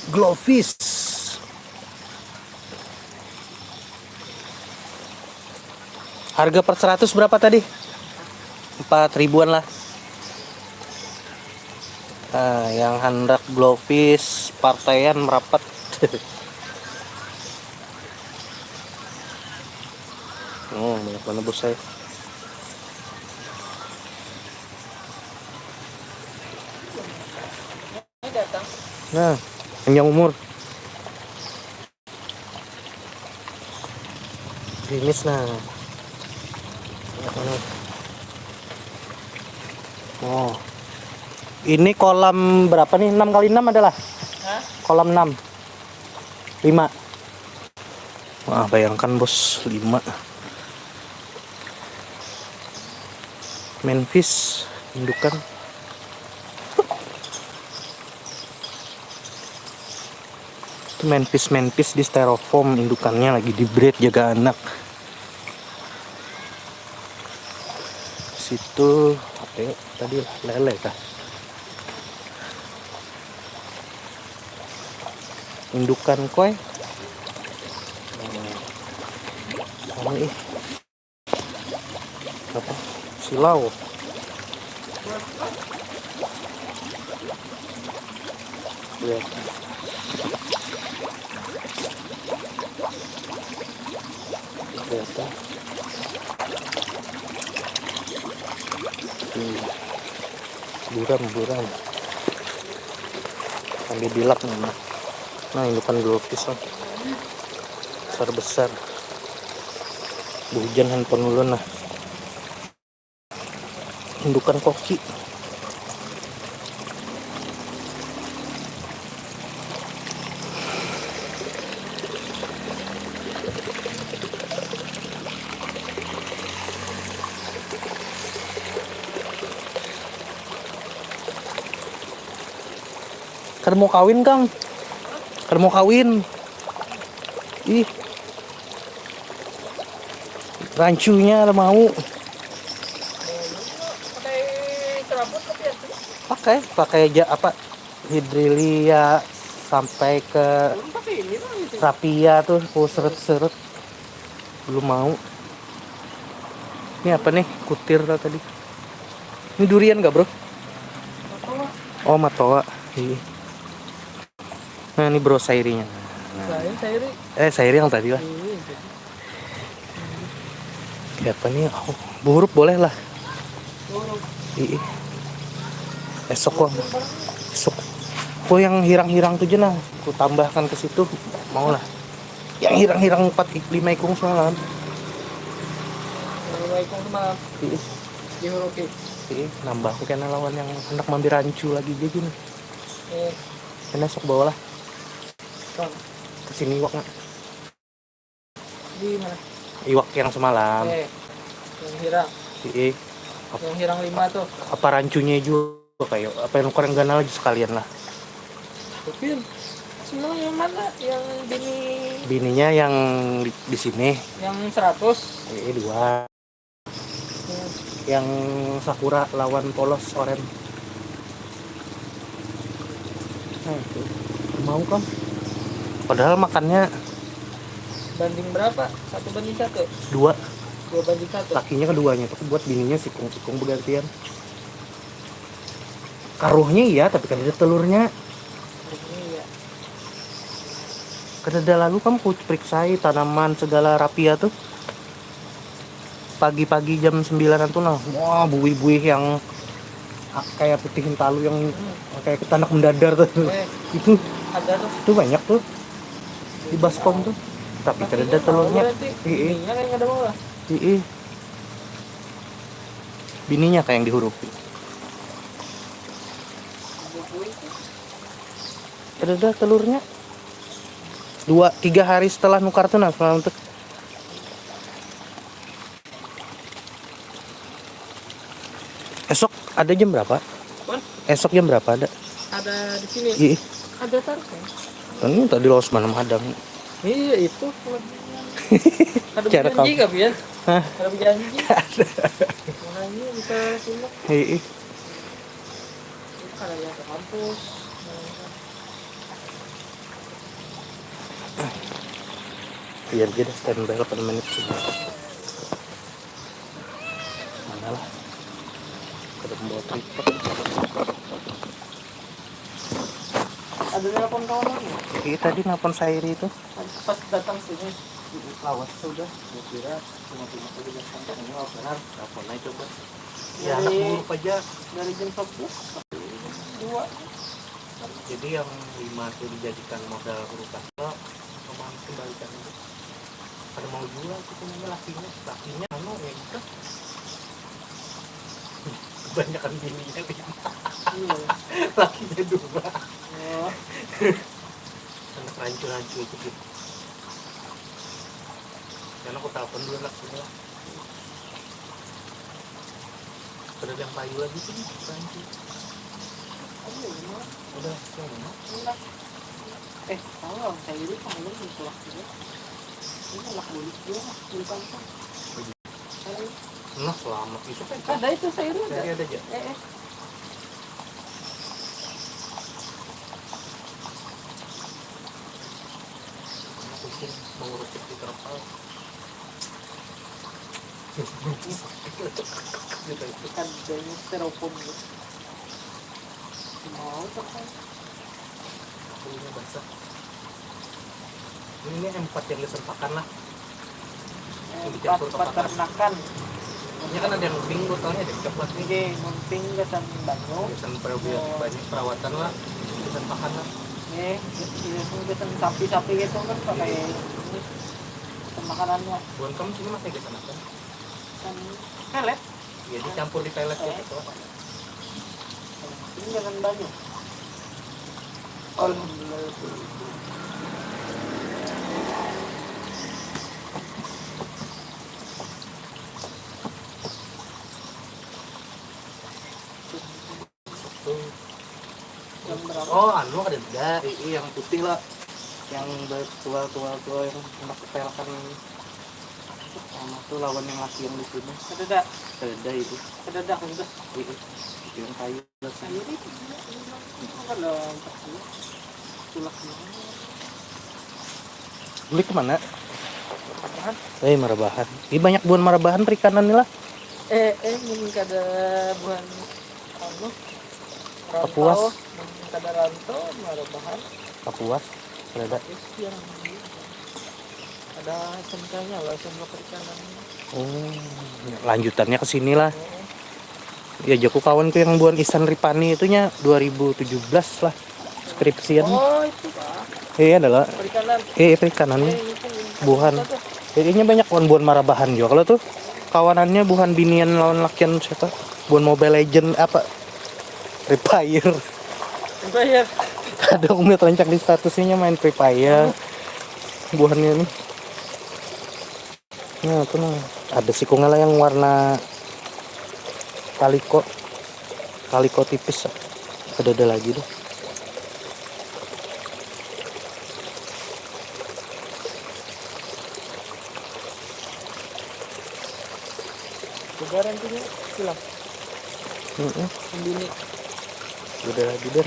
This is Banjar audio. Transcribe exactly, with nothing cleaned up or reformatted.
Glowfish. Harga per seratus berapa tadi? Empat ribuan lah. Nah, yang handak glowfish partaian merapat. Oh, banyak banget bos saya. Nah, panjang umur. Gerimis nah. Banyak banget. Oh. Ini kolam berapa nih? Enam kali enam adalah? Hah? Kolam enam. Lima. Wah, bayangkan bos, lima. Manfish indukan. Itu manfish, manfish di styrofoam indukannya lagi di breed jaga anak. Situ apa ya? Tadi lele kah? Indukan koi. Anu ih. Apa? Silau. Lihat. Lihat. Hmm. Buram, buram. Sambil bilak nih, nah. Nah, indukan glowfish lah. Besar-besar. Hujan handphone ulun nah. Indukan koki. Kada mau kawin, Kang. Kada mau kawin. Ih. Rancunya ada mau. Pakai serabut tapi ya. Pakai, pakai aja apa? Hidrilia sampai ke Belum pakai ini lah gitu. Rapia tuh, ku seret-seret. Belum mau. Ini apa nih? Kutir lah tadi. Ini durian gak, Bro? Apa, Wak? Oh, matoa. Iya. Nah, ini Bro Sairinya. Nah. Saya Sairi. Eh, Sairi yang tadi lah. Ini gitu. Siapa nih? Oh, buhurup boleh lah. Buhurup. Iya. Esok kok. Esok. Kok yang hirang-hirang tuh jenah. Ku tambahkan ke situ. Mau lah. Yang hirang-hirang empat ik- lima ikung semalam. Lima ikung semalam. Iya. Dihurupi. Iya, nambah aku kena lawan yang anak mampir rancu lagi dia gini. Eh. Kena sok bawa lah. Ke sini iwak nak. Di mana? Iwak yang semalam. Eh, yang hirang. Iya. Yang hirang lima tuh. Apa rancunya juga kayak apa yang kurang ganal aja sekalian lah. Tapi yang semalam yang mana? Yang bini. Bininya yang di, di sini. Yang seratus. Iya, dua. Yang sakura lawan polos oren. Nah, itu. Mau kan? Padahal makannya banding berapa? Satu banding satu? Dua. Dua banding satu. Lakinya keduanya tuh buat bininya sikung-sikung bergantian. Karuhnya iya, tapi kada ada telurnya. Karuhnya iya. Kada ada lalu kamu ku periksai tanaman segala rapia tuh. Pagi-pagi jam sembilanan tuh nah, wah, buih-buih yang ah, kayak putih hintalu yang kayak ketanak mendadak tuh. Eh, itu ada tuh. Itu banyak tuh di baskom tuh. Tapi kada ada telurnya. Iya. Iya, kayak ada mau lah. Iya. Bininya kayak yang dihurupi. Ada dah telurnya. Dua, tiga hari setelah nukar tuh nah semalam tuh. Esok ada jam berapa? Esok jam berapa ada? Ada di sini. Iya. Ada taruh kan? Kan tadi los mana madang. Iya itu. Ada cara berjanji kamu. Gak, Bian? Hah? Ada berjanji. Ada. Makanya bisa simak. Iya. Itu kan ada yang ke kampus. Biar dia standby delapan menit sih. Mana lah. Kada membawa tripod. Ada telepon kawan lagi. Iya, tadi nelpon Sairi itu. Pas datang sini, lawas sudah. Saya kira cuma cuma saja datang. Ini mau benar. Telepon aja coba. Ya, anak dari guru aja. Dari jam sebelas sampai dua. Jadi yang lima itu dijadikan modal berupa lo, kembalikan itu. Ada mau jual itu punya lakinya, lakinya anu ya itu. Kebanyakan bininya lima. Iya. Lakinya dua. Oh. Anak rancu-rancu itu gitu. Karena aku telepon dulu anak sini lah. Ada yang payu lagi sih, rancu. Ayo, udah, udah. Eh, tahu lah, saya ini paling ditolak juga. Ini anak bulik juga, bulik apa? Nah, selamat. Itu kan ada itu sayurnya ada. Ada aja. Eh, eh. Mengurus di terpal. Kan banyak styrofoam gitu. Mau tuh kan. Ini basah. Ini empat yang disempakan lah. Empat peternakan. Ini kan ada yang pink botolnya, ada yang coklat nih. Oke, mun pink gasan banyu. Gasan banyak perawatan lah. Gasan pakan lah. Iya, iya, gasan sapi-sapi gitu kan pakai ini. Gasan makanan lah. Bukan kamu sini masih gasan apa? Gasan pelet. Iya, dicampur di pelet gitu. Ini dengan banyu. Alhamdulillah. Yang berapa? Oh, anu ada tiga, ii yang putih lah. Yang tua-tua tua yang hendak kepelakan sama tuh lawan yang laki yang di sini. Ada dah. Ada itu. Ada dah, ada dah. Iya. Itu yang kayu. Kayu itu juga, ini mah. Ini mah kalau empat puluh. Tulak banget. Beli kemana? Marabahan. Eh, marabahan. Ini banyak buhan marabahan perikanan nih lah. Eh, eh, mun kada buhan anu. Kapuas. Rantau, mun kada rantau, marabahan. Kapuas, kada ada. Terus yang ada S M K-nya lah, S M K perikanan. Oh, lanjutannya ke sini lah. Oh. Ya, jaku kawanku yang buhan Ihsan Ripani itunya dua ribu tujuh belas lah. Skripsian. Oh, itu, Pak. Iya, adalah. Perikanan. Iya, perikanan. Eh, itu, itu. Buhan. Itu tuh. Jadinya banyak kawan buhan marabahan juga. Kalau tuh kawanannya buhan binian lawan lakian siapa? Buhan Mobile Legend apa? Free Fire. Free Fire. Ada umit rancak di statusnya main Free Fire. Buhannya nih. Nah, itu nah. Ada sikungnya lah yang warna kaliko. Kaliko tipis. Ada ada lagi deh. Lebaran tuh silang. Heeh. Sembunyi. Udah lagi deh.